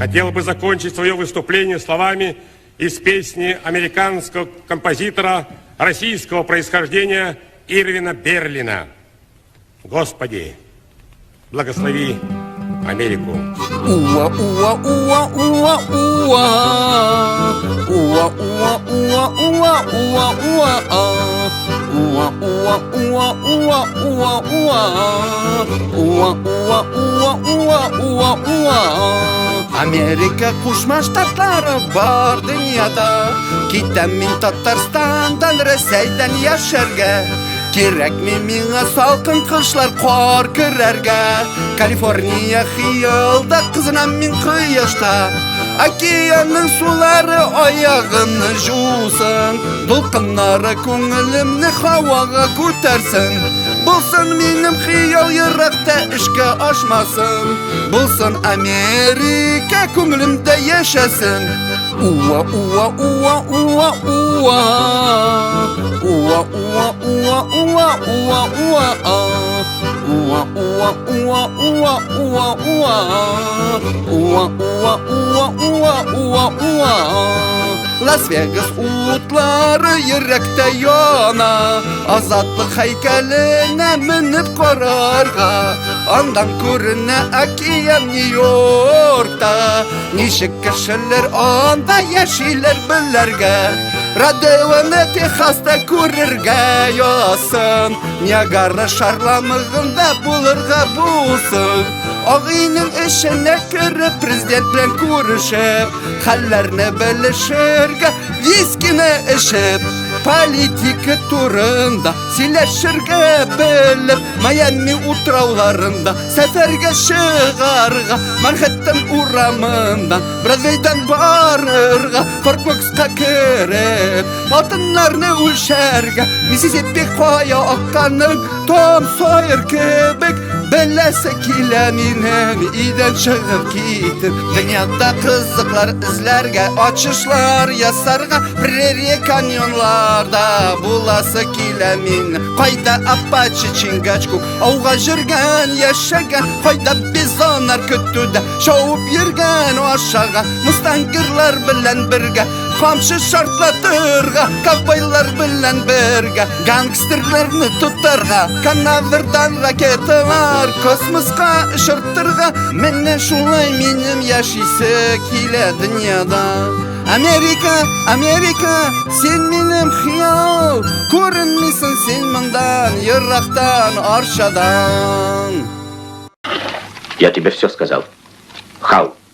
Хотел бы закончить свое выступление словами из песни американского композитора российского происхождения Ирвина Берлина. Господи, благослови Америку. Уа, уа, уа, уа, уа. Уа, уа, уа, уа, уа, уа, а. Уа, уа, уа, уа, уа, уа. Уа, уа, уа, уа, уа, уа. Америка Кушма Штатлары бар дөньяда. Китәм мин Татарстандан, Рәсәйдән яшәргә. Кирәкми миңа салкын кышлар, кар керергә. Калифорния хыялда, кызынам мин кояшта. Океанның сулары аягымны жусын, дулкыннары күңелемне һавага күтәрсен. Булсын минем хыял еракта, эшкә ашмасын. Булсын Америка, күңелемдә яшәсен. Уа, уа, уа, уа, уа. Уа, уа, уа, уа, уа, уа, а. Уа, уа, уа, уа, уа, уа. Уа, уа, уа, уа, уа, уа. Лас-Вегас утлары йөрәктә яна. Азатлык һәйкәленә менеп карарга. Андан күренә океан Нью-Йоркта. Ничек кешеләр анда яшиләр, белергә. Родеоны Техаста күрергә язсын. Ниагара шарламыгында булырга булсын. Ак өйнең эченә кереп, президент белән күрешеп, хәлләрне белешергә, вискины эчеп, политика турында сөйләшергә белеп, Майами утрауларында сәфәргә чыгарга, Манхэттен урамында Бродвейдан барырга, Форт Нокска кереп, алтыннарны үлчәргә, Миссисипи кая акканын Том Сойер кебек беләсе килә минем өйдән чыгып китеп, дөньяда кызыклар эзләргә, ачышлар ясарга, прерия, каньонларда буласы килә минем. Кайда Апачи, Чингачгук ауга йөргән, яшәгән, кайда бизоннар көтүдә чабып йөргән, ашаган, мустангерлар белән бергә камчы шартлатырга, ковбойлар белән бергә гангстерларны тотарга, Канавералдан ракеталар космоска очыртырга. Менә шулай минем яшисе килә дөньяда. Америка, Америка, син минем хыял, күренмисең син моннан, ерактан, Арчадан. Я тебе все сказал. Хал.